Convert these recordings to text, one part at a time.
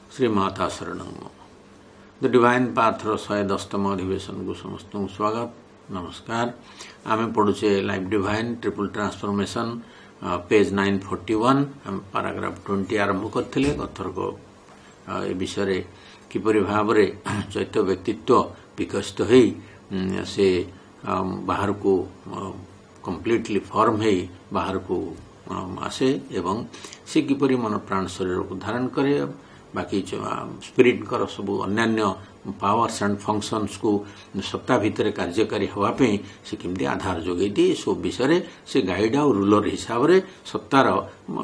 ଶ୍ରୀ ମାତା ଶରଣଂ। ଦ divine ପାଥର 110ତମ ଅଧିବେଶନକୁ ସମସ୍ତଙ୍କୁ ସ୍ୱାଗତ, ନମସ୍କାର। ଆମେ ପଢ଼ୁଛେ Life Divine Triple Transformation, page 941। ଆମେ ପାରାଗ୍ରାଫ 20 ଆରମ୍ଭ କରିଥିଲେ ଗତଥରକ। ଏ ବିଷୟରେ କିପରି ଭାବରେ ଚୈତ୍ୟ ବ୍ୟକ୍ତିତ୍ୱ ବିକଶିତ ହେଇ ସେ ବାହାରକୁ କମ୍ପ୍ଲିଟଲି ଫର୍ମ ହେଇ ବାହାରକୁ ଆସେ ଏବଂ ସେ କିପରି ମନ, ପ୍ରାଣ, ଶରୀରକୁ ଧାରଣ କରେ, ବାକି ସ୍ପିରିଟଙ୍କର ସବୁ ଅନ୍ୟାନ୍ୟ ପାୱାର୍ସ ଆଣ୍ଡ ଫଙ୍କସନ୍ସକୁ ସତ୍ତା ଭିତରେ କାର୍ଯ୍ୟକାରୀ ହେବା ପାଇଁ ସେ କେମିତି ଆଧାର ଯୋଗାଇ ଦିଏ, ଏସବୁ ବିଷୟରେ ସେ ଗାଇଡ୍ ଆଉ ରୁଲର ହିସାବରେ, ସତ୍ତାର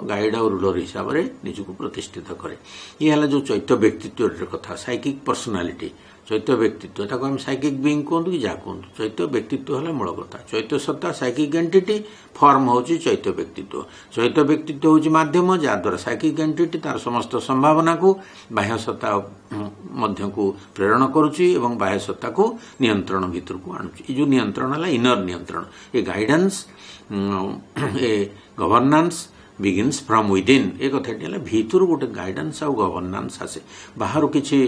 ଗାଇଡ୍ ଆଉ ରୁଲର ହିସାବରେ ନିଜକୁ ପ୍ରତିଷ୍ଠିତ କରେ। ଇଏ ହେଲା ଯେଉଁ ଚୈତ୍ୟ ବ୍ୟକ୍ତିତ୍ୱର କଥା, ସାଇକିକ୍ ପର୍ସନାଲିଟି, ଚୈତ୍ୟ ବ୍ୟକ୍ତିତ୍ୱ। ତାକୁ ଆମେ ସାଇକିକ୍ ବିଙ୍ଗ କୁହନ୍ତୁ କି ଯାହା କୁହନ୍ତୁ, ଚୈତ୍ୟ ବ୍ୟକ୍ତିତ୍ୱ ହେଲା ମୂଳ କଥା। ଚୈତ୍ୟ ସତ୍ତା, ସାଇକିକ୍ ଏଣ୍ଟିଟି ଫର୍ମ ହେଉଛି ଚୈତ୍ୟ ବ୍ୟକ୍ତିତ୍ୱ। ଚୈତ୍ୟ ବ୍ୟକ୍ତିତ୍ୱ ହେଉଛି ମାଧ୍ୟମ, ଯାହାଦ୍ୱାରା ସାଇକିକ୍ ଏଣ୍ଟିଟି ତାର ସମସ୍ତ ସମ୍ଭାବନାକୁ ବାହ୍ୟ ସତ୍ତା ମଧ୍ୟକୁ ପ୍ରେରଣ କରୁଛି ଏବଂ ବାହ୍ୟ ସତ୍ତାକୁ ନିୟନ୍ତ୍ରଣ ଭିତରକୁ ଆଣୁଛି। ଏ ଯେଉଁ ନିୟନ୍ତ୍ରଣ ହେଲା ଇନର ନିୟନ୍ତ୍ରଣ। A guidance, a governance begins from within। ଏ କଥାଟି ହେଲା ଭିତରୁ ଗୋଟେ ଗାଇଡାନ୍ସ ଆଉ ଗଭର୍ଣ୍ଣାନ୍ସ ଆସେ। ବାହାରୁ କିଛି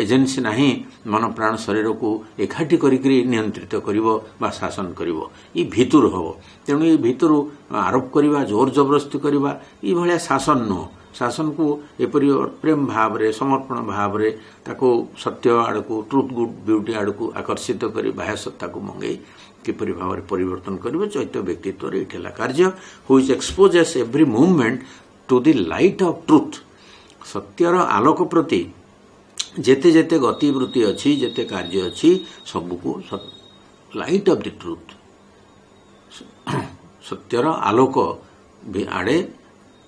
ଏଜେନ୍ସି ନାହିଁ ମନ, ପ୍ରାଣ, ଶରୀରକୁ ଏକାଠି କରିକିରି ନିୟନ୍ତ୍ରିତ କରିବ ବା ଶାସନ କରିବ। ଏ ଭିତରୁ ହେବ। ତେଣୁ ଏ ଭିତରୁ ଆରୋପ କରିବା, ଜୋର ଜବରଦସ୍ତି କରିବା, ଏଇଭଳିଆ ଶାସନ ନୁହଁ। ଶାସନକୁ ଏପରି ପ୍ରେମ ଭାବରେ, ସମର୍ପଣ ଭାବରେ ତାକୁ ସତ୍ୟ ଆଡ଼କୁ, ଟ୍ରୁଥ୍, ଗୁଡ୍, ବ୍ୟୁଟି ଆଡ଼କୁ ଆକର୍ଷିତ କରି ବାହ୍ୟ ସତ୍ତାକୁ ମଙ୍ଗେଇ କିପରି ଭାବରେ ପରିବର୍ତ୍ତନ କରିବ, ଚୈତ୍ୟ ବ୍ୟକ୍ତିତ୍ୱରେ ଏଇଠି ହେଲା କାର୍ଯ୍ୟ, which exposes every movement to the light of truth। ସତ୍ୟର ଆଲୋକ ପ୍ରତି ଯେତେ ଯେତେ ଗତିବୃତ୍ତି ଅଛି, ଯେତେ କାର୍ଯ୍ୟ ଅଛି, ସବୁକୁ ଲାଇଟ୍ ଅଫ୍ the truth, ସତ୍ୟର ଆଲୋକ ଆଡ଼େ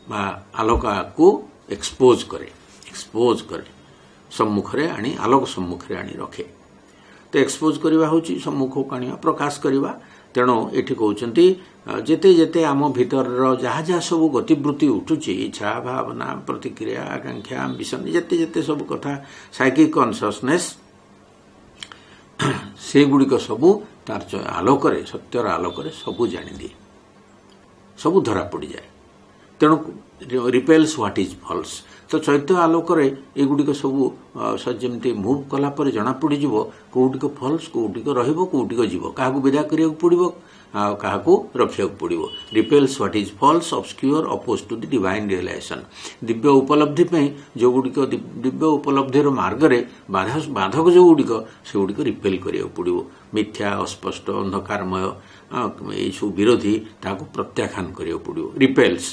ବା ଆଲୋକକୁ ଏକ୍ସପୋଜ କରେ, ସମ୍ମୁଖରେ ଆଣି, ଆଲୋକ ସମ୍ମୁଖରେ ଆଣି ରଖେ। ତ ଏକ୍ସପୋଜ କରିବା ହେଉଛି ସମ୍ମୁଖକୁ ଆଣିବା, ପ୍ରକାଶ କରିବା। ତେଣୁ ଏଠି କହୁଛନ୍ତି, ଯେତେ ଯେତେ ଆମ ଭିତରର ଯାହା ଯାହା ସବୁ ଗତିବୃତ୍ତି ଉଠୁଛି, ଇଚ୍ଛା, ଭାବନା, ପ୍ରତିକ୍ରିୟା, ଆକାଂକ୍ଷା, ଆମ୍ବିସନ, ଯେତେ ଯେତେ ସବୁ କଥା ସାଇକିକ୍ କନସିୟସନେସ୍, ସେଗୁଡ଼ିକ ସବୁ ତାର ଆଲୋକରେ, ସତ୍ୟର ଆଲୋକରେ ସବୁ ଜାଣିଦିଏ, ସବୁ ଧରା ପଡ଼ିଯାଏ। ତେଣୁ ରିପେଲ୍ସ what is false. ତ ଚୈତ୍ୟ ଆଲୋକରେ ଏଗୁଡ଼ିକ ସବୁ ଯେମିତି ମୁଭ୍ କଲା ପରେ ଜଣାପଡ଼ିଯିବ କେଉଁଟିକ ଫଲ୍ସ, କେଉଁଟିକ ରହିବ, କେଉଁଟିକ ଯିବ, କାହାକୁ ବିଦା କରିବାକୁ ପଡ଼ିବ ଆଉ କାହାକୁ ରଖିବାକୁ ପଡ଼ିବ। Repels what is false, obscure, oppose to the divine realization। ଦିବ୍ୟ ଉପଲବ୍ଧି ପାଇଁ ଯେଉଁଗୁଡ଼ିକ ଦିବ୍ୟ ଉପଲବ୍ଧିର ମାର୍ଗରେ ବାଧା, ବାଧକ ଯେଉଁଗୁଡ଼ିକ, ସେଗୁଡ଼ିକ ରିପେଲ୍ କରିବାକୁ ପଡ଼ିବ। ମିଥ୍ୟା, ଅସ୍ପଷ୍ଟ, ଅନ୍ଧକାରମୟ, ଏଇସବୁ ବିରୋଧୀ, ତାହାକୁ ପ୍ରତ୍ୟାଖ୍ୟାନ କରିବାକୁ ପଡ଼ିବ। Repels,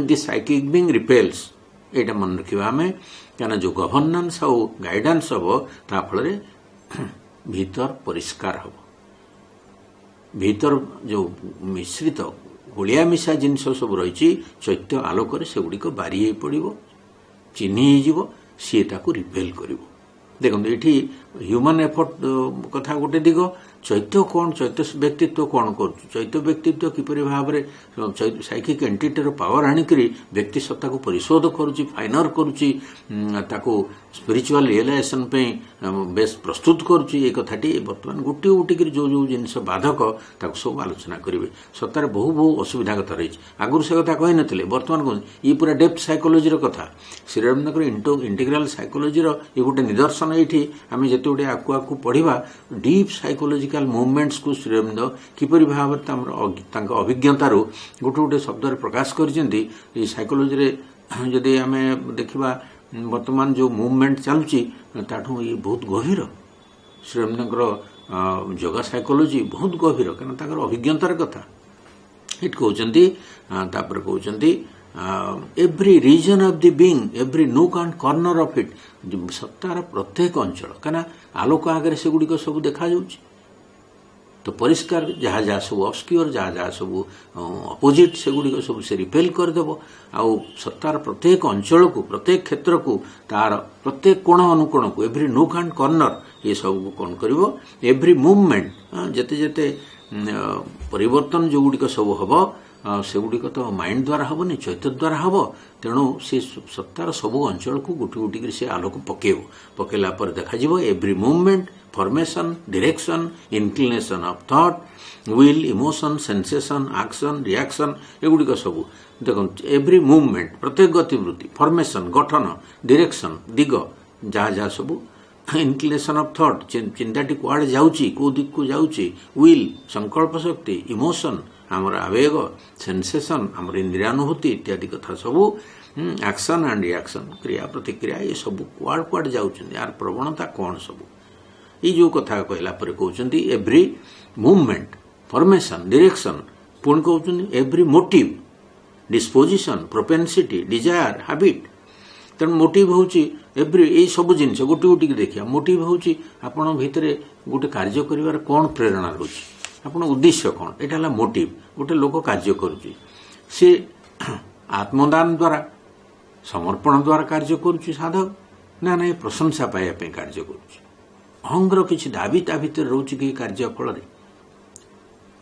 the psychic being repels। ଏଇଟା ମନେ ରଖିବା ଆମେ, କାହିଁକିନା ଯେଉଁ ଗଭର୍ଣ୍ଣାନ୍ସ ଆଉ ଗାଇଡାନ୍ସ ହେବ, ତା ଫଳରେ ଭିତର ପରିଷ୍କାର ହେବ। ଭିତର ଯେଉଁ ମିଶ୍ରିତ ଗୋଳିଆ ମିଶା ଜିନିଷ ସବୁ ରହିଛି, ଚୈତ୍ୟ ଆଲୋକରେ ସେଗୁଡ଼ିକ ବାରି ହେଇ ପଡ଼ିବ, ଚିହ୍ନି ହେଇଯିବ, ସିଏ ତାକୁ ରିପେଲ୍ କରିବ। ଦେଖନ୍ତୁ, ଏଠି ହ୍ୟୁମାନ୍ ଏଫର୍ଟ କଥା ଗୋଟେ ଦିଗ। ଚୈତ୍ୟ କ'ଣ, ଚୈତ୍ୟ ବ୍ୟକ୍ତିତ୍ୱ କ'ଣ କରୁଛି, ଚୈତ୍ୟ ବ୍ୟକ୍ତିତ୍ୱ କିପରି ଭାବରେ ସାଇକିକ୍ ଏଣ୍ଟିଟିର ପାୱାର ଆଣିକରି ବ୍ୟକ୍ତି ସତ୍ତାକୁ ପରିଶୋଧ କରୁଛି, ଫାଇନର କରୁଛି, ତାକୁ ସ୍ପିରିଚୁଆଲ ରିଏଲାଇଜେସନ ପାଇଁ ବେଶ ପ୍ରସ୍ତୁତ କରୁଛି, ଏ କଥାଟି ବର୍ତ୍ତମାନ ଗୋଟିଏ ଗୋଟିକିରି ଯେଉଁ ଯେଉଁ ଜିନିଷ ବାଧକ, ତାକୁ ସବୁ ଆଲୋଚନା କରିବେ। ସତ୍ତାରେ ବହୁ ବହୁ ଅସୁବିଧା କଥା ରହିଛି। ଆଗରୁ ସେ କଥା କହିନଥିଲେ, ବର୍ତ୍ତମାନ କହୁଛନ୍ତି। ଇଏ ପୁରା ଡେପ୍ଥ ସାଇକୋଲୋଜିର କଥା। ଶ୍ରୀଅରବିନ୍ଦଙ୍କର ଇଣ୍ଟିଗ୍ରାଲ ସାଇକୋଲୋଜିର ଇଏ ଗୋଟେ ନିଦର୍ଶନ। ଏଇଠି ଆମେ ଯେତେ ଗୁଡ଼ିଏ ଆଗକୁ ଆଗକୁ ପଢ଼ିବା, ଡିପ୍ ସାଇକୋଲୋଜିକାଲ ମୁଭମେଣ୍ଟସକୁ ଶ୍ରୀଅରବିନ୍ଦ କିପରି ଭାବରେ ତାଙ୍କ ଅଭିଜ୍ଞତାରୁ ଗୋଟେ ଗୋଟେ ଶବ୍ଦରେ ପ୍ରକାଶ କରିଛନ୍ତି। ଏଇ ସାଇକୋଲୋଜିରେ ଯଦି ଆମେ ଦେଖିବା, ବର୍ତ୍ତମାନ ଯେଉଁ ମୁଭମେଣ୍ଟ ଚାଲୁଛି, ତାଠୁ ଇଏ ବହୁତ ଗଭୀର। ଶ୍ରୀଅରବିନ୍ଦଙ୍କର ଯୋଗା ସାଇକୋଲୋଜି ବହୁତ ଗଭୀର, କାରଣ ତାଙ୍କର ଅଭିଜ୍ଞତାର କଥା ଏଠି କହୁଛନ୍ତି। ତାପରେ କହୁଛନ୍ତି, every region of the being, every nook and corner of it। ସତ୍ତାର ପ୍ରତ୍ୟେକ ଅଞ୍ଚଳ, କାହିଁକିନା ଆଲୋକ ଆଗରେ ସେଗୁଡ଼ିକ ସବୁ ଦେଖାଯାଉଛି ତ ପରିଷ୍କାର। ଯାହା ଯାହା ସବୁ ଅବସ୍କ୍ୟୁର, ଯାହା ଯାହା ସବୁ ଅପୋଜିଟ୍, ସେଗୁଡ଼ିକ ସବୁ ସେ ରିପେଲ୍ କରିଦେବ। ଆଉ ସତ୍ତାର ପ୍ରତ୍ୟେକ ଅଞ୍ଚଳକୁ, ପ୍ରତ୍ୟେକ କ୍ଷେତ୍ରକୁ, ତାର ପ୍ରତ୍ୟେକ କୋଣ ଅନୁକୋଣକୁ, ଏଭ୍ରି ନୁକ୍ ଆଣ୍ଡ କର୍ଣ୍ଣର, ଏ ସବୁକୁ କ'ଣ କରିବ? ଏଭ୍ରି ମୁଭମେଣ୍ଟ, ଯେତେ ଯେତେ ପରିବର୍ତ୍ତନ ଯେଉଁଗୁଡ଼ିକ ସବୁ ହେବ, ସେଗୁଡ଼ିକ ତ ମାଇଣ୍ଡ ଦ୍ୱାରା ହେବନି, ଚୈତ୍ୟ ଦ୍ୱାରା ହେବ। ତେଣୁ ସେ ସତ୍ତାର ସବୁ ଅଞ୍ଚଳକୁ ଗୋଟି ଗୋଟି କରି ସେ ଆଲୋକ ପକେଇବ। ପକେଇଲା ପରେ ଦେଖାଯିବ every movement, formation, direction, inclination of thought, will, emotion, sensation, action, reaction, ଏଗୁଡ଼ିକ ସବୁ ଦେଖନ୍ତୁ, ଏଭ୍ରି ମୁଭମେଣ୍ଟ, ପ୍ରତ୍ୟେକ ଗତିବୃତ୍ତି, ଫର୍ମେସନ୍ ଗଠନ, ଡିରେକ୍ସନ୍ ଦିଗ, ଯାହା ଯାହା ସବୁ, ଇନକ୍ଲିନେସନ୍ ଅଫ୍ ଥଟ୍, ଚିନ୍ତାଟି କୁଆଡ଼େ ଯାଉଛି, କେଉଁ ଦିଗକୁ ଯାଉଛି, will ସଂକଳ୍ପ ଶକ୍ତି, ଇମୋସନ୍ ଆମର ଆବେଗ, ସେନ୍ସେସନ୍ ଆମର ଇନ୍ଦ୍ରିୟାନୁଭୂତି ଇତ୍ୟାଦି କଥା ସବୁ, ଆକ୍ସନ୍ ଆଣ୍ଡ ରିଆକ୍ସନ୍ କ୍ରିୟା ପ୍ରତିକ୍ରିୟା, ଏସବୁ କୁଆଡ଼େ କୁଆଡ଼େ ଯାଉଛନ୍ତି, ଆର ପ୍ରବଣତା କ'ଣ ସବୁ। ଏଇ ଯେଉଁ କଥା କହିଲା ପରେ କହୁଛନ୍ତି ଏଭ୍ରି ମୁଭମେଣ୍ଟ, ଫର୍ମେସନ୍, ଡିରେକ୍ସନ୍, ପୁଣି କହୁଛନ୍ତି every motive, disposition, propensity, desire, habit। ତେଣୁ ମୋଟିଭ୍ ହେଉଛି ଏଭ୍ରି, ଏଇ ସବୁ ଜିନିଷ ଗୋଟି ଗୋଟିକି ଦେଖିବା। ମୋଟିଭ୍ ହେଉଛି ଆପଣଙ୍କ ଭିତରେ ଗୋଟେ କାର୍ଯ୍ୟ କରିବାର କ'ଣ ପ୍ରେରଣା ରହୁଛି, ଆପଣ ଉଦ୍ଦେଶ୍ୟ କ'ଣ, ଏଇଟା ହେଲା ମୋଟିଭ୍। ଗୋଟେ ଲୋକ କାର୍ଯ୍ୟ କରୁଛି, ସେ ଆତ୍ମଦାନ ଦ୍ୱାରା, ସମର୍ପଣ ଦ୍ୱାରା କାର୍ଯ୍ୟ କରୁଛି ସାଧକ, ନା ନାଇଁ ପ୍ରଶଂସା ପାଇବା ପାଇଁ କାର୍ଯ୍ୟ କରୁଛି? ଅହଂର କିଛି ଦାବି ତା ଭିତରେ ରହୁଛି କି କାର୍ଯ୍ୟ ଫଳରେ?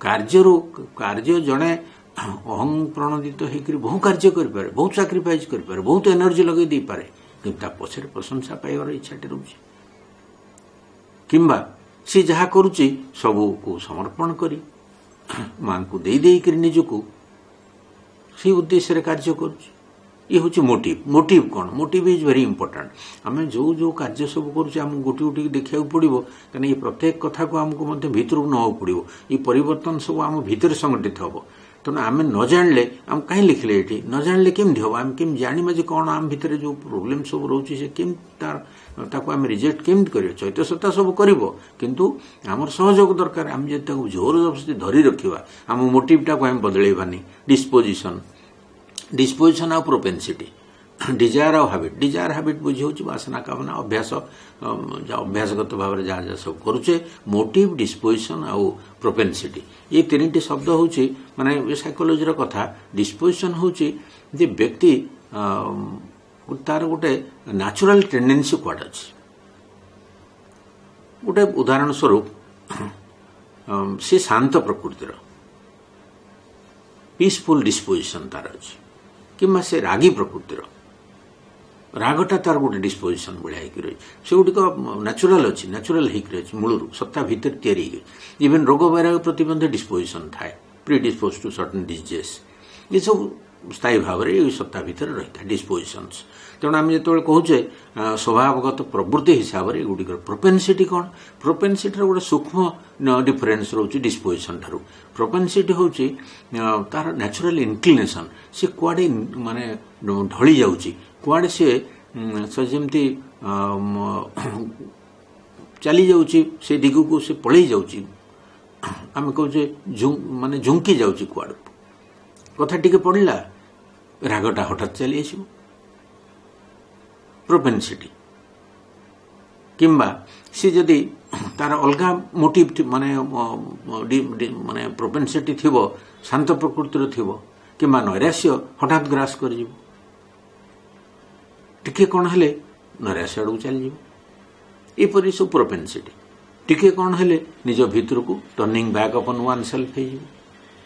କାର୍ଯ୍ୟରୁ କାର୍ଯ୍ୟ ଜଣେ ଅହଂ ପ୍ରଣୋଦିତ ହେଇକରି ବହୁ କାର୍ଯ୍ୟ କରିପାରେ, ବହୁତ ସାକ୍ରିଫାଇସ୍ କରିପାରେ, ବହୁତ ଏନର୍ଜି ଲଗେଇ ଦେଇପାରେ, କିନ୍ତୁ ତା ପଛରେ ପ୍ରଶଂସା ପାଇବାର ଇଚ୍ଛାଟି ରହୁଛି, କିମ୍ବା ସେ ଯାହା କରୁଛି ସବୁକୁ ସମର୍ପଣ କରି ମାଙ୍କୁ ଦେଇ ଦେଇକରି ନିଜକୁ ସେଇ ଉଦ୍ଦେଶ୍ୟରେ କାର୍ଯ୍ୟ କରୁଛି। ଇଏ ହେଉଛି ମୋଟିଭ୍। ମୋଟିଭ୍ କ'ଣ? Motive is very important। ଆମେ ଯେଉଁ ଯେଉଁ କାର୍ଯ୍ୟ ସବୁ କରୁଛେ, ଆମକୁ ଗୋଟି ଗୋଟିକି ଦେଖିବାକୁ ପଡ଼ିବ, କାରଣ ଏ ପ୍ରତ୍ୟେକ କଥାକୁ ଆମକୁ ମଧ୍ୟ ଭିତରକୁ ନେବାକୁ ପଡ଼ିବ। ଏ ପରିବର୍ତ୍ତନ ସବୁ ଆମ ଭିତରେ ସଂଗଠିତ ହେବ। ତେଣୁ ଆମେ ନ ଜାଣିଲେ, ଆମେ କାହିଁ ଲେଖିଲେ ଏଠି, ନ ଜାଣିଲେ କେମିତି ହେବ? ଆମେ କେମିତି ଜାଣିବା ଯେ କ'ଣ ଆମ ଭିତରେ ଯେଉଁ ପ୍ରୋବ୍ଲେମ୍ ସବୁ ରହୁଛି, ସେ କେମିତି ତାର ତାକୁ ଆମେ ରିଜେକ୍ଟ କେମିତି କରିବା? ଚୈତ୍ୟ ସତ୍ତା ସବୁ କରିବ, କିନ୍ତୁ ଆମର ସହଯୋଗ ଦରକାର। ଆମେ ଯଦି ତାକୁ ଜୋର ଜବରଦସ୍ତି ଧରି ରଖିବା, ଆମ ମୋଟିଭଟାକୁ ଆମେ ବଦଳେଇବାନି। ଡିସ୍ପୋଜିସନ୍, ଡିସ୍ପୋଜିସନ୍ ଆଉ ପ୍ରୋପେନ୍ସିଟି, ଡିଜାୟାର ଆଉ ହାବିଟ୍। ଡିଜାୟାର ହାବିଟ୍ ବୁଝି ହେଉଛି ବାସନା, କାମନା, ଅଭ୍ୟାସ, ଅଭ୍ୟାସଗତ ଭାବରେ ଯାହା ଯାହା ସବୁ କରୁଛେ। ମୋଟିଭ୍, ଡିସ୍ପୋଜିସନ୍ ଆଉ ପ୍ରୋପେନ୍ସିଟି, ଏ ତିନିଟି ଶବ୍ଦ ହେଉଛି ମାନେ ସାଇକୋଲୋଜିର କଥା। ଡିସ୍ପୋଜିସନ୍ ହେଉଛି ଯେ ବ୍ୟକ୍ତି ତାର ଗୋଟେ ନ୍ୟାଚୁରାଲ ଟେଣ୍ଡେନ୍ସି କୁଆଡ଼େ ଅଛି। ଗୋଟେ ଉଦାହରଣ ସ୍ୱରୂପ, ସେ ଶାନ୍ତ ପ୍ରକୃତିର, ପିସଫୁଲ୍ ଡିସ୍ପୋଜିସନ୍ ତାର ଅଛି, କିମ୍ବା ସେ ରାଗୀ ପ୍ରକୃତିର, ରାଗଟା ତାର ଗୋଟେ ଡିସ୍ପୋଜିସନ୍ ଭଳିଆ ହେଇକି ରହିଛି। ସେଗୁଡ଼ିକ ନ୍ୟାଚୁରାଲ ଅଛି, ନ୍ୟାଚୁରାଲ ହେଇକି ରହିଛି, ମୂଳରୁ ସତ୍ତା ଭିତରେ ତିଆରି ହେଇକି। ଇଭେନ୍ ରୋଗ ବୈରାଗ ପ୍ରତି ମଧ୍ୟ ଡିସ୍ପୋଜିସନ୍ ଥାଏ, ପ୍ରିଡିସ୍ପୋଜ ଟୁ ସର୍ଟନ୍ ଡିଜିଜେସ୍। ଏସବୁ ସ୍ଥାୟୀ ଭାବରେ ଏଇ ସତ୍ତା ଭିତରେ ରହିଥାଏ, ଡିସ୍ପୋଜିସନ୍ସ। ତେଣୁ ଆମେ ଯେତେବେଳେ କହୁଛେ ସ୍ୱଭାବଗତ ପ୍ରବୃତ୍ତି ହିସାବରେ ଏଗୁଡ଼ିକର, ପ୍ରୋପେନ୍ସିଟି କ'ଣ? ପ୍ରୋପେନ୍ସିଟିର ଗୋଟେ ସୂକ୍ଷ୍ମ ଡିଫରେନ୍ସ ରହୁଛି ଡିସ୍ପୋଜିସନ୍ ଠାରୁ। ପ୍ରୋପେନ୍ସିଟି ହେଉଛି ତାର ନ୍ୟାଚୁରାଲ ଇନକ୍ଲିନେସନ୍, ସେ କୁଆଡ଼େ ମାନେ ଢଳି ଯାଉଛି, କୁଆଡ଼େ ସେ ଯେମିତି ଚାଲି ଯାଉଛି, ସେ ଦିଗକୁ ସେ ପଳେଇ ଯାଉଛି। ଆମେ କହୁଛେ ମାନେ ଝୁଙ୍କି ଯାଉଛି କୁଆଡ଼କୁ। କଥା ଟିକେ ପଡ଼ିଲା, ରାଗଟା ହଠାତ୍ ଚାଲି ଆସିବ, ପ୍ରୋପେନ୍ସିଟି। କିମ୍ବା ସେ ଯଦି ତାର ଅଲଗା ମୋଟିଭ୍ ମାନେ ମାନେ ପ୍ରୋପେନ୍ସିଟି ଥିବ, ଶାନ୍ତ ପ୍ରକୃତିର ଥିବ, କିମ୍ବା ନୈରାଶ୍ୟ ହଠାତ୍ ଗ୍ରାସ କରିଯିବ, ଟିକେ କ'ଣ ହେଲେ ନୈରାଶ୍ୟ ଆଡ଼କୁ ଚାଲିଯିବ, ଏପରି ସବୁ ପ୍ରୋପେନ୍ସିଟି। ଟିକେ କ'ଣ ହେଲେ ନିଜ ଭିତରକୁ turning back upon one self ହେଇଯିବ।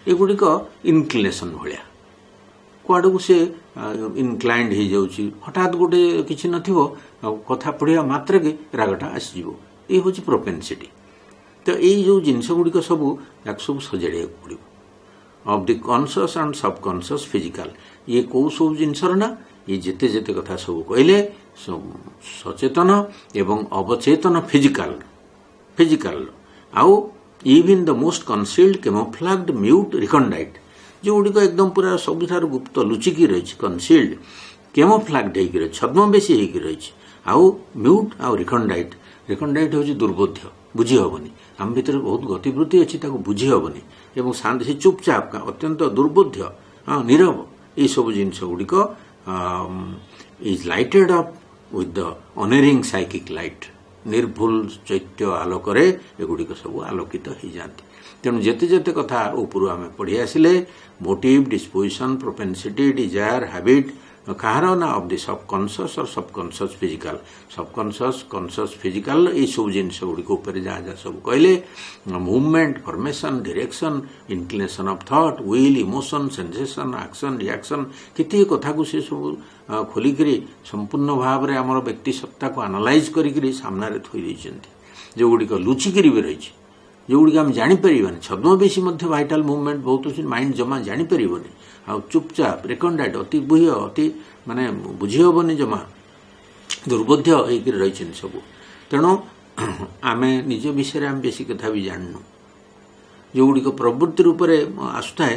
ଏଗୁଡ଼ିକ ଇନକ୍ଲିନେସନ୍ ଭଳିଆ, କୁଆଡ଼କୁ ସେ ଇନକ୍ଲାଇଣ୍ଡ ହେଇଯାଉଛି। ହଠାତ୍ ଗୋଟେ କିଛି ନଥିବ, କଥା ପଢ଼ିବା ମାତ୍ରକେ ରାଗଟା ଆସିଯିବ। ଏ ହେଉଛି ପ୍ରୋପେନ୍ସିଟି। ତ ଏଇ ଯେଉଁ ଜିନିଷ ଗୁଡ଼ିକ ସବୁ, ୟାକୁ ସବୁ ସଜାଡ଼ିବାକୁ ପଡ଼ିବ। Of the conscious and subconscious physical, ଇଏ କେଉଁ ସବୁ ଜିନିଷର ନା, ଇଏ ଯେତେ ଯେତେ କଥା ସବୁ କହିଲେ, ସଚେତନ ଏବଂ ଅବଚେତନ ଫିଜିକାଲ, ଆଉ even the most concealed, camouflaged, mute, recondite, ଯେଉଁଗୁଡ଼ିକ ଏକଦମ ପୁରା ସବୁଠାରୁ ଗୁପ୍ତ ଲୁଚିକି ରହିଛି, କନସିଲ୍ଡ, କେମୋଫ୍ଲାଗ୍ଡ ହେଇକି ରହିଛି, ଛଦ୍ମବେଶୀ ହେଇକି ରହିଛି, ଆଉ ମ୍ୟୁଟ୍ ଆଉ ରିକଣ୍ଡାଇଟ୍। ରିକଣ୍ଡାଇଟ୍ ହେଉଛି ଦୁର୍ବୋଧ୍ୟ, ବୁଝି ହେବନି। ଆମ ଭିତରେ ବହୁତ ଗତିବୃତ୍ତି ଅଛି, ତାକୁ ବୁଝି ହେବନି ଏବଂ ଶାନ୍ତ, ସେ ଚୁପଚାପ, ଅତ୍ୟନ୍ତ ଦୁର୍ବୋଧ୍ୟ, ହଁ, ନୀରବ। ଏଇସବୁ ଜିନିଷ ଗୁଡ଼ିକ is lighted up with the unerring psychic light। ନିର୍ଭୁଲ ଚୈତ୍ୟ ଆଲୋକରେ ଏଗୁଡ଼ିକ ସବୁ ଆଲୋକିତ ହେଇଯାଆନ୍ତି। ତେଣୁ ଯେତେ ଯେତେ କଥା ଉପରୁ ଆମେ ପଢ଼ି ଆସିଲେ, ମୋଟିଭ୍, ଡିସ୍ପୋଜିସନ୍, ପ୍ରୋପେନ୍ସିଟି, ଡିଜାୟାର, ହାବିଟ୍, କାହାର ନା of the subconscious or subconscious physical, subconscious, conscious physical, ଏଇସବୁ ଜିନିଷ ଗୁଡ଼ିକ ଉପରେ ଯାହା ଯାହା ସବୁ କହିଲେ, movement, formation, direction, inclination of thought, will, emotion, sensation, action, reaction, କେତେ କଥାକୁ ସେ ସବୁ ଖୋଲିକିରି ସମ୍ପୂର୍ଣ୍ଣ ଭାବରେ ଆମର ବ୍ୟକ୍ତି ସତ୍ତାକୁ ଆନାଲାଇଜ୍ କରିକିରି ସାମ୍ନାରେ ଥୋଇ ଦେଇଛନ୍ତି, ଯେଉଁଗୁଡ଼ିକ ଲୁଚିକିରି ବି ରହିଛି, ଯେଉଁଗୁଡ଼ିକ ଆମେ ଜାଣିପାରିବାନି। ଛଦ୍ମବେଶୀ ମଧ୍ୟ ଭାଇଟାଲ ମୁଭମେଣ୍ଟ ବହୁତ ଅଛି, ମାଇଣ୍ଡ ଜମା ଜାଣିପାରିବନି। ଆଉ ଚୁପଚାପ ରେକଣ୍ଡାଇଟ୍, ଅତି ଗୁହ୍ୟ, ଅତି ମାନେ ବୁଝି ହେବନି, ଜମା ଦୁର୍ବୋଧ୍ୟ ହେଇକରି ରହିଛନ୍ତି ସବୁ। ତେଣୁ ଆମେ ନିଜ ବିଷୟରେ ଆମେ ବେଶୀ କଥା ବି ଜାଣିନୁ। ଯେଉଁଗୁଡ଼ିକ ପ୍ରବୃତ୍ତି ରୂପରେ ଆସୁଥାଏ,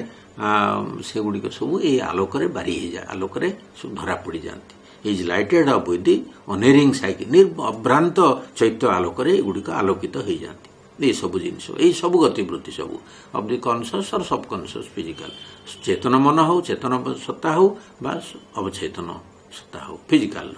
ସେଗୁଡ଼ିକ ସବୁ ଏଇ ଆଲୋକରେ ବାରି ହେଇଯାଏ, ଆଲୋକରେ ସବୁ ଧରା ପଡ଼ିଯାଆନ୍ତି। Is lighted up with the unerring psychic, ଅଭ୍ରାନ୍ତ ଚୈତ୍ୟ ଆଲୋକରେ ଏଗୁଡ଼ିକ ଆଲୋକିତ ହେଇଯାଆନ୍ତି। ଏଇସବୁ ଜିନିଷ, ଏଇସବୁ ଗତିବୃତ୍ତି ସବୁ of the conscious or subconscious physical, Chetan ମନ ହଉ, ଚେତନ ସତ୍ତା ହଉ ବା ଅବଚେତନ ସତ୍ତା ହଉ ଫିଜିକାଲର।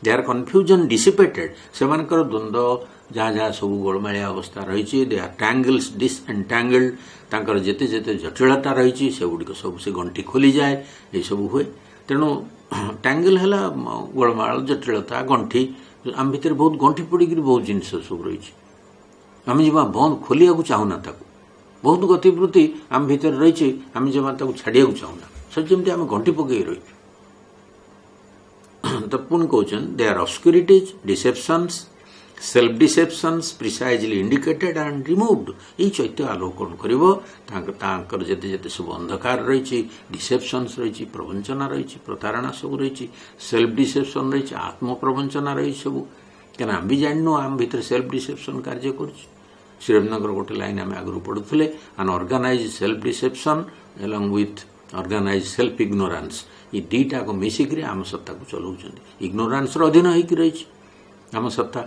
There confusion ଡିସିପେଟେଡ୍, ସେମାନଙ୍କର ଦ୍ୱନ୍ଦ୍ୱ ଯାହା ଯାହା ସବୁ ଗୋଳମାଳିଆ ଅବସ୍ଥା ରହିଛି, there ଟ୍ୟାଙ୍ଗଲ୍ସ ଡିସ୍ଏଣ୍ଟାଙ୍ଗଲ୍ଡ, ତାଙ୍କର ଯେତେ ଯେତେ ଜଟିଳତା ରହିଛି, ସେଗୁଡ଼ିକ ସବୁ ସେ ଗଣ୍ଠି ଖୋଲିଯାଏ, ଏସବୁ ହୁଏ। ତେଣୁ ଟ୍ୟାଙ୍ଗଲ ହେଲା ଗୋଳମାଳ, ଜଟିଳତା, ଗଣ୍ଠି। ଆମ ଭିତରେ ବହୁତ ଗଣ୍ଠି ପଡ଼ିକିରି ବହୁତ ଜିନିଷ ସବୁ ରହିଛି। ଆମେ ଜମା ବନ୍ଦ ଖୋଲିବାକୁ ଚାହୁଁନା ତାକୁ। ବହୁତ ଗତିବୃତ୍ତି ଆମ ଭିତରେ ରହିଛି, ଆମେ ଜମା ତାକୁ ଛାଡ଼ିବାକୁ ଚାହୁଁନା। ସେ ଯେମିତି ଆମେ ଗଣ୍ଠି ପକେଇ ରହିଛୁ। ତ ପୁଣି କହୁଛନ୍ତି, there ଅବସ୍କ୍ୟୁରିଟିଜ୍, ଡିସେପସନ୍ସ, ସେଲ୍ଫ ଡିସେପସନ୍ସ ପ୍ରିସାଇଜଲି ଇଣ୍ଡିକେଟେଡ୍ ଆଣ୍ଡ ରିମୁଭଡ୍। ଏଇ ଚୈତ୍ୟ ଆଲୋକ କ'ଣ କରିବ? ତାଙ୍କର ଯେତେ ଯେତେ ସବୁ ଅନ୍ଧକାର ରହିଛି, ଡିସେପସନ୍ସ ରହିଛି, ପ୍ରବଞ୍ଚନା ରହିଛି, ପ୍ରତାରଣା ସବୁ ରହିଛି, ସେଲ୍ଫ ଡିସେପସନ୍ ରହିଛି, ଆତ୍ମପ୍ରବଞ୍ଚନା ରହିଛି ସବୁ। କାହିଁକିନା ଆମେ ବି ଜାଣିନୁ ଆମ ଭିତରେ ସେଲ୍ଫ ଡିସେପସନ୍ କାର୍ଯ୍ୟ କରୁଛି। ଶ୍ରୀଅରବିନ୍ଦଙ୍କର ଗୋଟେ ଲାଇନ୍ ଆମେ ଆଗରୁ ପଢୁଥିଲେ, an organized self deception along with organized self ignorance, ଏ ଦୁଇଟାକୁ ମିଶିକିରି ଆମ ସତ୍ତାକୁ ଚଲାଉଛନ୍ତି। ଇଗ୍ନୋରାନ୍ସର ଅଧୀନ ହେଇକି ରହିଛି ଆମ ସତ୍ତା,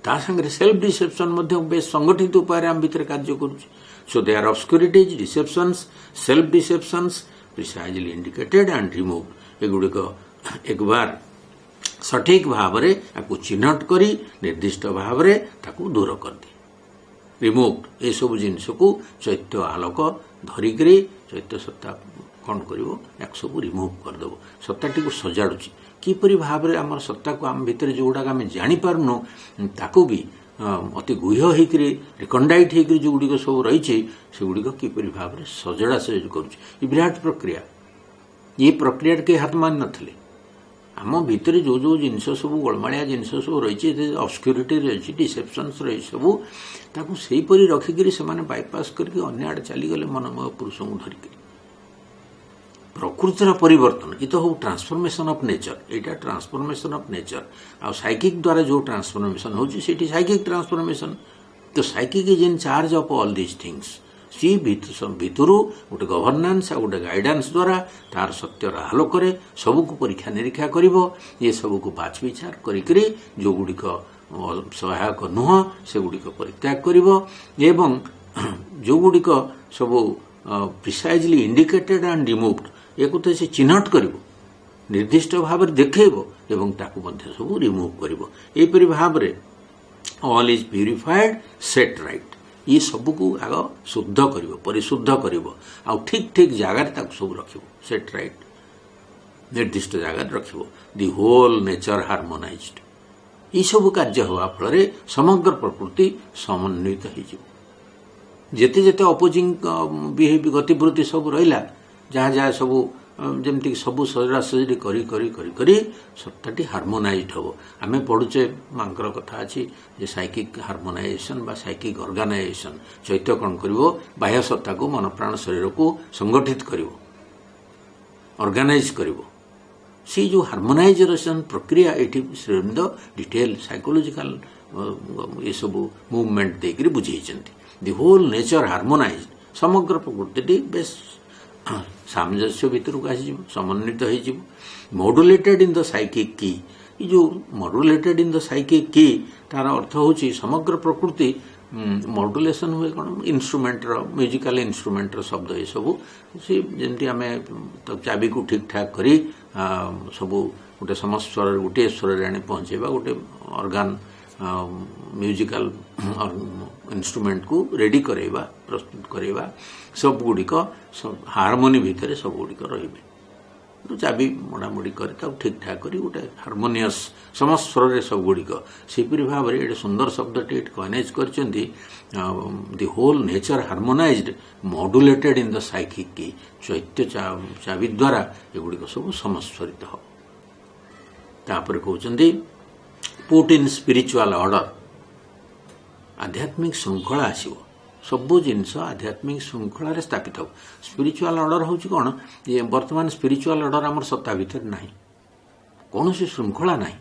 ତା ସାଙ୍ଗରେ ସେଲ୍ଫ ଡିସେପସନ୍ ମଧ୍ୟ ବେଶ ସଂଗଠିତ ଉପାୟରେ ଆମ ଭିତରେ କାର୍ଯ୍ୟ କରୁଛି। So there obscurities, deceptions, self deceptions precisely indicated and remove. ଏଗୁଡ଼ିକ ଏକବାର ସଠିକ ଭାବରେ ତାକୁ ଚିହ୍ନଟ କରି ନିର୍ଦ୍ଦିଷ୍ଟ ଭାବରେ ତାକୁ ଦୂର କରିଦିଏ, ରିମୁଭ୍। ଏସବୁ ଜିନିଷକୁ ଚୈତ୍ୟ ଆଲୋକ ଧରିକିରି ଚୈତ୍ୟ ସତ୍ତା କ'ଣ କରିବ? ୟାକୁ ସବୁ ରିମୁଭ୍ କରିଦେବ, ସତ୍ତାଟିକୁ ସଜାଡ଼ୁଛି। କିପରି ଭାବରେ ଆମର ସତ୍ତାକୁ, ଆମ ଭିତରେ ଯେଉଁଗୁଡ଼ାକ ଆମେ ଜାଣିପାରୁନୁ, ତାକୁ ବି ଅତି ଗୁହ୍ୟ ହେଇକରି, ରିକଣ୍ଡାଇଟ୍ ହେଇକରି ଯେଉଁଗୁଡ଼ିକ ସବୁ ରହିଛି, ସେଗୁଡ଼ିକ କିପରି ଭାବରେ ସଜଡ଼ା ସଜଡ଼ି କରୁଛି। ଏ ବିରାଟ ପ୍ରକ୍ରିୟା। ଏ ପ୍ରକ୍ରିୟାରେ କେହି ହାତ ମାରି ନଥିଲେ। ଆମ ଭିତରେ ଯେଉଁ ଯେଉଁ ଜିନିଷ ସବୁ ଗୋଳମାଳିଆ ଜିନିଷ ସବୁ ରହିଛି, ଅବସ୍କ୍ୟୁରିଟି ରହିଛି, ଡିସେପସନ୍ସ ରହିଛି ସବୁ, ତାକୁ ସେଇପରି ରଖିକିରି ସେମାନେ ବାଇପାସ୍ କରିକି ଅନ୍ୟ ଆଡ଼େ ଚାଲିଗଲେ ମନମୟ ପୁରୁଷଙ୍କୁ ଧରିକିରି। ପ୍ରକୃତିର ପରିବର୍ତ୍ତନ ଏ ତ ହଉ ଟ୍ରାନ୍ସଫର୍ମେସନ୍ ଅଫ୍ ନେଚର। ଏଇଟା ଟ୍ରାନ୍ସଫର୍ମେସନ୍ ଅଫ୍ ନେଚର। ଆଉ ସାଇକିକ୍ ଦ୍ୱାରା ଯେଉଁ ଟ୍ରାନ୍ସଫର୍ମେସନ୍ ହେଉଛି, ସେଇଠି ସାଇକିକ୍ ଟ୍ରାନ୍ସଫର୍ମେସନ୍। ତ psychic is in charge of all these things. ସିଏ ଭିତରୁ ଗୋଟେ ଗଭର୍ଣ୍ଣାନ୍ସ ଆଉ ଗୋଟେ ଗାଇଡାନ୍ସ ଦ୍ୱାରା ତାର ସତ୍ୟର ଆଲୋକରେ ସବୁକୁ ପରୀକ୍ଷା ନିରୀକ୍ଷା କରିବ। ଏ ସବୁକୁ ବାଛ ବିଚାର କରିକିରି ଯେଉଁଗୁଡ଼ିକ ସହାୟକ ନୁହଁ, ସେଗୁଡ଼ିକ ପରିତ୍ୟାଗ କରିବ ଏବଂ ଯେଉଁଗୁଡ଼ିକ ସବୁ ପ୍ରିସାଇଜଲି ଇଣ୍ଡିକେଟେଡ୍ ଆଣ୍ଡ ରିମୁଭଡ୍, ୟାକୁ ତ ସେ ଚିହ୍ନଟ କରିବ, ନିର୍ଦ୍ଦିଷ୍ଟ ଭାବରେ ଦେଖେଇବ ଏବଂ ତାକୁ ମଧ୍ୟ ସବୁ ରିମୁଭ୍ କରିବ। ଏହିପରି ଭାବରେ all is purified, set right. ଇଏ ସବୁକୁ ଆଗ ଶୁଦ୍ଧ କରିବ, ପରିଶୁଦ୍ଧ କରିବ ଆଉ ଠିକ୍ ଠିକ୍ ଜାଗାରେ ତାକୁ ସବୁ ରଖିବ। ସେଟ୍ ରାଇଟ୍, ନିର୍ଦ୍ଦିଷ୍ଟ ଜାଗାରେ ରଖିବ। ଦି ହୋଲ୍ ନେଚର ହାରମୋନାଇଜଡ। ଏଇସବୁ କାର୍ଯ୍ୟ ହେବା ଫଳରେ ସମଗ୍ର ପ୍ରକୃତି ସମନ୍ୱିତ ହେଇଯିବ। ଯେତେ ଯେତେ ଅପୋଜିଂ ବିହେଭି ଗତିବୃତ୍ତି ସବୁ ରହିଲା, ଯାହା ଯାହା ସବୁ ଯେମିତିକି ସବୁ ସଜଡ଼ା ସଜଡ଼ି କରି କରି କରି କରି ସତ୍ତାଟି ହାରମୋନାଇଜଡ ହେବ। ଆମେ ପଢୁଛେ, ମାଙ୍କର କଥା ଅଛି ଯେ ସାଇକିକ୍ ହାରମୋନାଇଜେସନ୍ ବା ସାଇକିକ୍ ଅର୍ଗାନାଇଜେସନ୍। ଚୈତ୍ୟ କ'ଣ କରିବ? ବାହ୍ୟ ସତ୍ତାକୁ, ମନ ପ୍ରାଣ ଶରୀରକୁ ସଂଗଠିତ କରିବ, ଅର୍ଗାନାଇଜ କରିବ। ସେଇ ଯେଉଁ ହାରମୋନାଇଜେସନ୍ ପ୍ରକ୍ରିୟା, ଏଇଠି ଶ୍ରୀଅରବିନ୍ଦ ଡିଟେଲ ସାଇକୋଲୋଜିକାଲ ଏସବୁ ମୁଭମେଣ୍ଟ ଦେଇକରି ବୁଝେଇଛନ୍ତି। ଦି ହୋଲ୍ ନେଚର ହାରମୋନାଇଜ, ସମଗ୍ର ପ୍ରକୃତିଟି ବେଶ ସାମଞ୍ଜସ୍ୟ ଭିତରକୁ ଆସିଯିବ, ସମନ୍ୱିତ ହେଇଯିବ। Modulated in the psychic key. ଏ ଯେଉଁ modulated in the psychic key, ତାର ଅର୍ଥ ହେଉଛି ସମଗ୍ର ପ୍ରକୃତି ମଡୁଲେସନ୍ ହୁଏ। କ'ଣ? ଇନଷ୍ଟ୍ରୁମେଣ୍ଟର, ମ୍ୟୁଜିକାଲ ଇନଷ୍ଟ୍ରୁମେଣ୍ଟର ଶବ୍ଦ ଏସବୁ। ସେ ଯେମିତି ଆମେ ଚାବିକୁ ଠିକ୍ ଠାକ୍ କରି ସବୁ ଗୋଟେ ସମସ୍ୱରରେ, ଗୋଟିଏ ସ୍ୱରରେ ଆଣି ପହଞ୍ଚେଇବା, ଗୋଟେ ଅର୍ଗାନ, ମ୍ୟୁଜିକାଲ ଇନଷ୍ଟ୍ରୁମେଣ୍ଟକୁ ରେଡି କରାଇବା, ପ୍ରସ୍ତୁତ କରାଇବା, ସବୁଗୁଡ଼ିକ ହାରମୋନି ଭିତରେ ସବୁଗୁଡ଼ିକ ରହିବେ। ଚାବି ମୋଡ଼ାମୋଡ଼ି କରି ତାକୁ ଠିକ୍ ଠାକ୍ କରି ଗୋଟେ ହାରମୋନିୟସ୍ ସମସ୍ୱରରେ ସବୁଗୁଡ଼ିକ, ସେହିପରି ଭାବରେ ଏଠି ସୁନ୍ଦର ଶବ୍ଦଟି ଏଠି କଏନେଜ୍ କରିଛନ୍ତି, the whole nature harmonized, modulated in the psychic key. ଚୈତ୍ୟ ଚାବି ଦ୍ୱାରା ଏଗୁଡ଼ିକ ସବୁ ସମସ୍ୱରିତ ହେବ। ତାପରେ କହୁଛନ୍ତି, ପୁଟ୍ ଇନ୍ ସ୍ପିରିଚୁଆଲ ଅର୍ଡର। ଆଧ୍ୟାତ୍ମିକ ଶୃଙ୍ଖଳା ଆସିବ। ସବୁ ଜିନିଷ ଆଧ୍ୟାତ୍ମିକ ଶୃଙ୍ଖଳାରେ ସ୍ଥାପିତ ହେବ। ସ୍ପିରିଚୁଆଲ ଅର୍ଡର ହେଉଛି କ'ଣ? ଯେ ବର୍ତ୍ତମାନ ସ୍ପିରିଚୁଆଲ ଅର୍ଡର ଆମର ସତ୍ତା ଭିତରେ ନାହିଁ, କୌଣସି ଶୃଙ୍ଖଳା ନାହିଁ।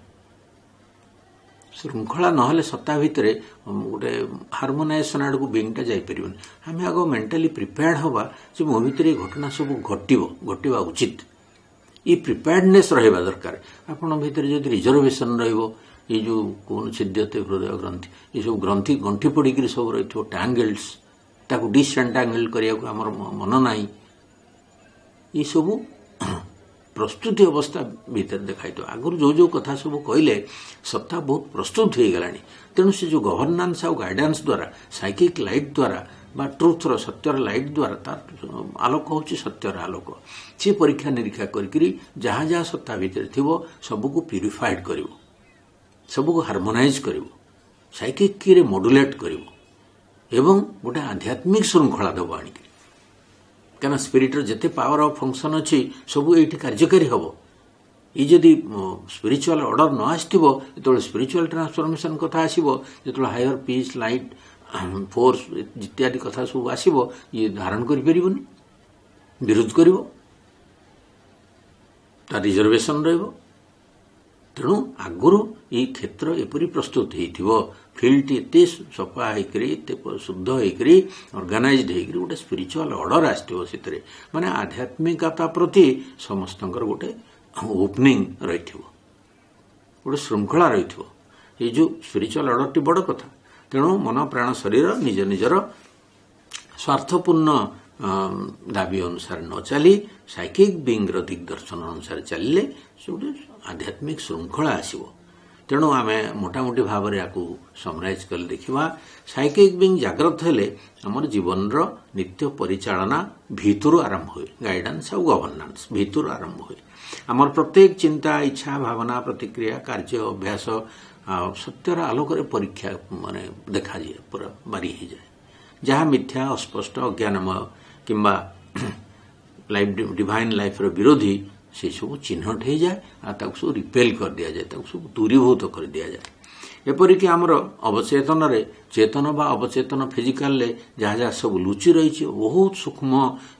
ଶୃଙ୍ଖଳା ନହେଲେ ସତ୍ତା ଭିତରେ ଗୋଟେ ହାରମୋନାଇଜେସନ୍ ଆଡ଼କୁ ବିଙ୍ଗଟା ଯାଇପାରିବନି। ଆମେ ଆଗ ମେଣ୍ଟାଲି ପ୍ରିପେୟାର୍ଡ ହେବା ଯେ ମୋ ଭିତରେ ଏ ଘଟଣା ସବୁ ଘଟିବ, ଘଟିବା ଉଚିତ। ଏ ପ୍ରିପେୟାର୍ଡନେସ୍ ରହିବା ଦରକାର। ଆପଣଙ୍କ ଭିତରେ ଯଦି ରିଜର୍ଭେସନ୍ ରହିବ, ଏଇ ଯେଉଁ କୌଣ ଛିଦ୍ୟତେ ହୃଦୟ ଗ୍ରନ୍ଥି, ଏସବୁ ଗ୍ରନ୍ଥି ଗଣ୍ଠି ପଡ଼ିକିରି ସବୁ ରହିଥିବ, ଟ୍ୟାଙ୍ଗେଲ୍ସ, ତାକୁ ଡିସଏଣ୍ଟାଙ୍ଗେଲ୍ କରିବାକୁ ଆମର ମନ ନାହିଁ, ଏସବୁ ପ୍ରସ୍ତୁତି ଅବସ୍ଥା ଭିତରେ ଦେଖାଇଥିବ। ଆଗରୁ ଯେଉଁ ଯେଉଁ କଥା ସବୁ କହିଲେ, ସତ୍ତା ବହୁତ ପ୍ରସ୍ତୁତ ହୋଇଗଲାଣି। ତେଣୁ ସେ ଯେଉଁ ଗଭର୍ଣ୍ଣାନ୍ସ ଆଉ ଗାଇଡାନ୍ସ ଦ୍ୱାରା, ସାଇକିକ୍ ଲାଇଟ୍ ଦ୍ୱାରା ବା ଟ୍ରୁଥର ସତ୍ୟର ଲାଇଟ୍ ଦ୍ୱାରା, ତାର ଆଲୋକ ହେଉଛି ସତ୍ୟର ଆଲୋକ, ସିଏ ପରୀକ୍ଷା ନିରୀକ୍ଷା କରିକିରି ଯାହା ଯାହା ସତ୍ତା ଭିତରେ ଥିବ ସବୁକୁ ପ୍ୟୁରିଫାଏଡ୍ କରିବ, ସବୁକୁ ହାରମୋନାଇଜ୍ କରିବ, ସାଇକିକ୍ କିରେ ମଡୁଲେଟ୍ କରିବ ଏବଂ ଗୋଟେ ଆଧ୍ୟାତ୍ମିକ ଶୃଙ୍ଖଳା ଦେବ ଆଣିକିରି। କାରଣ ସ୍ପିରିଟ୍ର ଯେତେ ପାୱାର ଅଫ୍ ଫଙ୍କସନ୍ ଅଛି ସବୁ ଏଇଠି କାର୍ଯ୍ୟକାରୀ ହେବ। ଏଇ ଯଦି ସ୍ପିରିଚୁଆଲ ଅର୍ଡର ନ ଆସିଥିବ, ଯେତେବେଳେ ସ୍ପିରିଚୁଆଲ ଟ୍ରାନ୍ସଫର୍ମେସନ୍ କଥା ଆସିବ, ଯେତେବେଳେ ହାୟର ପିସ୍, ଲାଇଟ୍, ଫୋର୍ସ ଇତ୍ୟାଦି କଥା ସବୁ ଆସିବ, ଇଏ ଧାରଣ କରିପାରିବନି, ବିରୋଧ କରିବ, ତା ରିଜର୍ଭେସନ୍ ରହିବ। ତେଣୁ ଆଗରୁ ଏଇ କ୍ଷେତ୍ର ଏପରି ପ୍ରସ୍ତୁତ ହେଇଥିବ, ଫିଲ୍ଡଟି ଏତେ ସଫା ହେଇକରି, ଏତେ ଶୁଦ୍ଧ ହେଇକରି, ଅର୍ଗାନାଇଜଡ ହେଇକରି ଗୋଟେ ସ୍ପିରିଚୁଆଲ ଅର୍ଡର ଆସିଥିବ ସେଥିରେ, ମାନେ ଆଧ୍ୟାତ୍ମିକତା ପ୍ରତି ସମସ୍ତଙ୍କର ଗୋଟେ ଓପନିଂ ରହିଥିବ, ଗୋଟେ ଶୃଙ୍ଖଳା ରହିଥିବ। ଏଇ ଯେଉଁ ସ୍ପିରିଚୁଆଲ ଅର୍ଡରଟି ବଡ଼ କଥା। ତେଣୁ ମନ, ପ୍ରାଣ, ଶରୀର ନିଜ ନିଜର ସ୍ୱାର୍ଥପୂର୍ଣ୍ଣ ଦାବି ଅନୁସାରେ ନ ଚାଲି ସାଇକିକ୍ ବିଙ୍ଗର ଦିଗ୍ଦର୍ଶନ ଅନୁସାରେ ଚାଲିଲେ ସେ ଗୋଟେ ଆଧ୍ୟାତ୍ମିକ ଶୃଙ୍ଖଳା ଆସିବ। ତେଣୁ ଆମେ ମୋଟାମୋଟି ଭାବରେ ୟାକୁ ସମରାଇଜ୍ କଲେ ଦେଖିବା, ସାଇକିକ୍ ବିଙ୍ଗ ଜାଗ୍ରତ ହେଲେ ଆମର ଜୀବନର ନିତ୍ୟ ପରିଚାଳନା ଭିତରୁ ଆରମ୍ଭ ହୁଏ, ଗାଇଡାନ୍ସ ଆଉ ଗଭର୍ଣ୍ଣାନ୍ସ ଭିତରୁ ଆରମ୍ଭ ହୁଏ। ଆମର ପ୍ରତ୍ୟେକ ଚିନ୍ତା, ଇଚ୍ଛା, ଭାବନା, ପ୍ରତିକ୍ରିୟା, କାର୍ଯ୍ୟ, ଅଭ୍ୟାସ ଆଉ ସତ୍ୟର ଆଲୋକରେ ପରୀକ୍ଷା ମାନେ ଦେଖାଯାଏ, ପୁରା ବାରି ହେଇଯାଏ। ଯାହା ମିଥ୍ୟା, ଅସ୍ପଷ୍ଟ, ଅଜ୍ଞାନମୟ କିମ୍ବା ଲାଇଫ୍ ଡିଭାଇନ୍ ଲାଇଫ୍ର ବିରୋଧୀ, ସେସବୁ ଚିହ୍ନଟ ହେଇଯାଏ ଆଉ ତାକୁ ସବୁ ରିପେଲ୍ କରିଦିଆଯାଏ, ତାକୁ ସବୁ ଦୂରୀଭୂତ କରିଦିଆଯାଏ। ଏପରିକି ଆମର ଅବଚେତନରେ, ଚେତନ ବା ଅବଚେତନ ଫିଜିକାଲରେ ଯାହା ଯାହା ସବୁ ଲୁଚି ରହିଛି, ବହୁତ ସୂକ୍ଷ୍ମ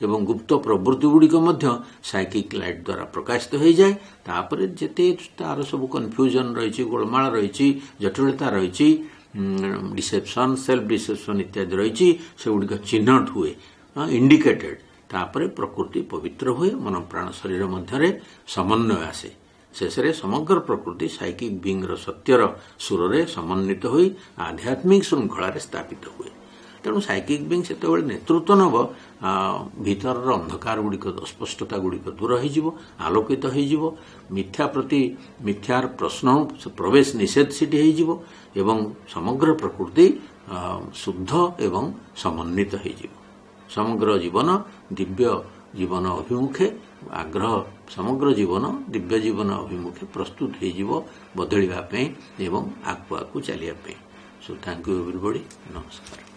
ଏବଂ ଗୁପ୍ତ ପ୍ରବୃତ୍ତି ଗୁଡ଼ିକ ମଧ୍ୟ ସାଇକିକ୍ ଲାଇଟ୍ ଦ୍ୱାରା ପ୍ରକାଶିତ ହୋଇଯାଏ। ତାପରେ ଯେତେ ତାର ସବୁ କନଫ୍ୟୁଜନ୍ ରହିଛି, ଗୋଳମାଳ ରହିଛି, ଜଟିଳତା ରହିଛି, ଡିସେପସନ୍, ସେଲ୍ଫ ଡିସେପସନ୍ ଇତ୍ୟାଦି ରହିଛି, ସେଗୁଡ଼ିକ ଚିହ୍ନଟ ହୁଏ, ଇଣ୍ଡିକେଟେଡ୍। ତାପରେ ପ୍ରକୃତି ପବିତ୍ର ହୁଏ, ମନ, ପ୍ରାଣ, ଶରୀର ମଧ୍ୟରେ ସମନ୍ୱୟ ଆସେ। ଶେଷରେ ସମଗ୍ର ପ୍ରକୃତି ସାଇକିକ୍ ବିଙ୍ଗର ସତ୍ୟର ସୁରରେ ସମନ୍ୱିତ ହୋଇ ଆଧ୍ୟାତ୍ମିକ ଶୃଙ୍ଖଳାରେ ସ୍ଥାପିତ ହୁଏ। ତେଣୁ ସାଇକିକ୍ ବିଙ୍ଗ ସେତେବେଳେ ନେତୃତ୍ୱ ନେବ, ଭିତରର ଅନ୍ଧକାର ଗୁଡ଼ିକ, ଅସ୍ପଷ୍ଟତା ଗୁଡ଼ିକ ଦୂର ହେଇଯିବ, ଆଲୋକିତ ହେଇଯିବ, ମିଥ୍ୟା ପ୍ରତି ମିଥ୍ୟାର ପ୍ରଶ୍ନ ପ୍ରବେଶ ନିଷେଧ ସେଠି ହେଇଯିବ ଏବଂ ସମଗ୍ର ପ୍ରକୃତି ଶୁଦ୍ଧ ଏବଂ ସମନ୍ୱିତ ହେଇଯିବ। ସମଗ୍ର ଜୀବନ ଦିବ୍ୟ ଜୀବନ ଅଭିମୁଖେ ଆଗ୍ରହ, ସମଗ୍ର ଜୀବନ ଦିବ୍ୟ ଜୀବନ ଅଭିମୁଖେ ପ୍ରସ୍ତୁତ ହେଇଯିବ ବଦଳିବା ପାଇଁ ଏବଂ ଆଗକୁ ଆଗକୁ ଚାଲିବା ପାଇଁ। ସୋ thank you everybody, ନମସ୍କାର।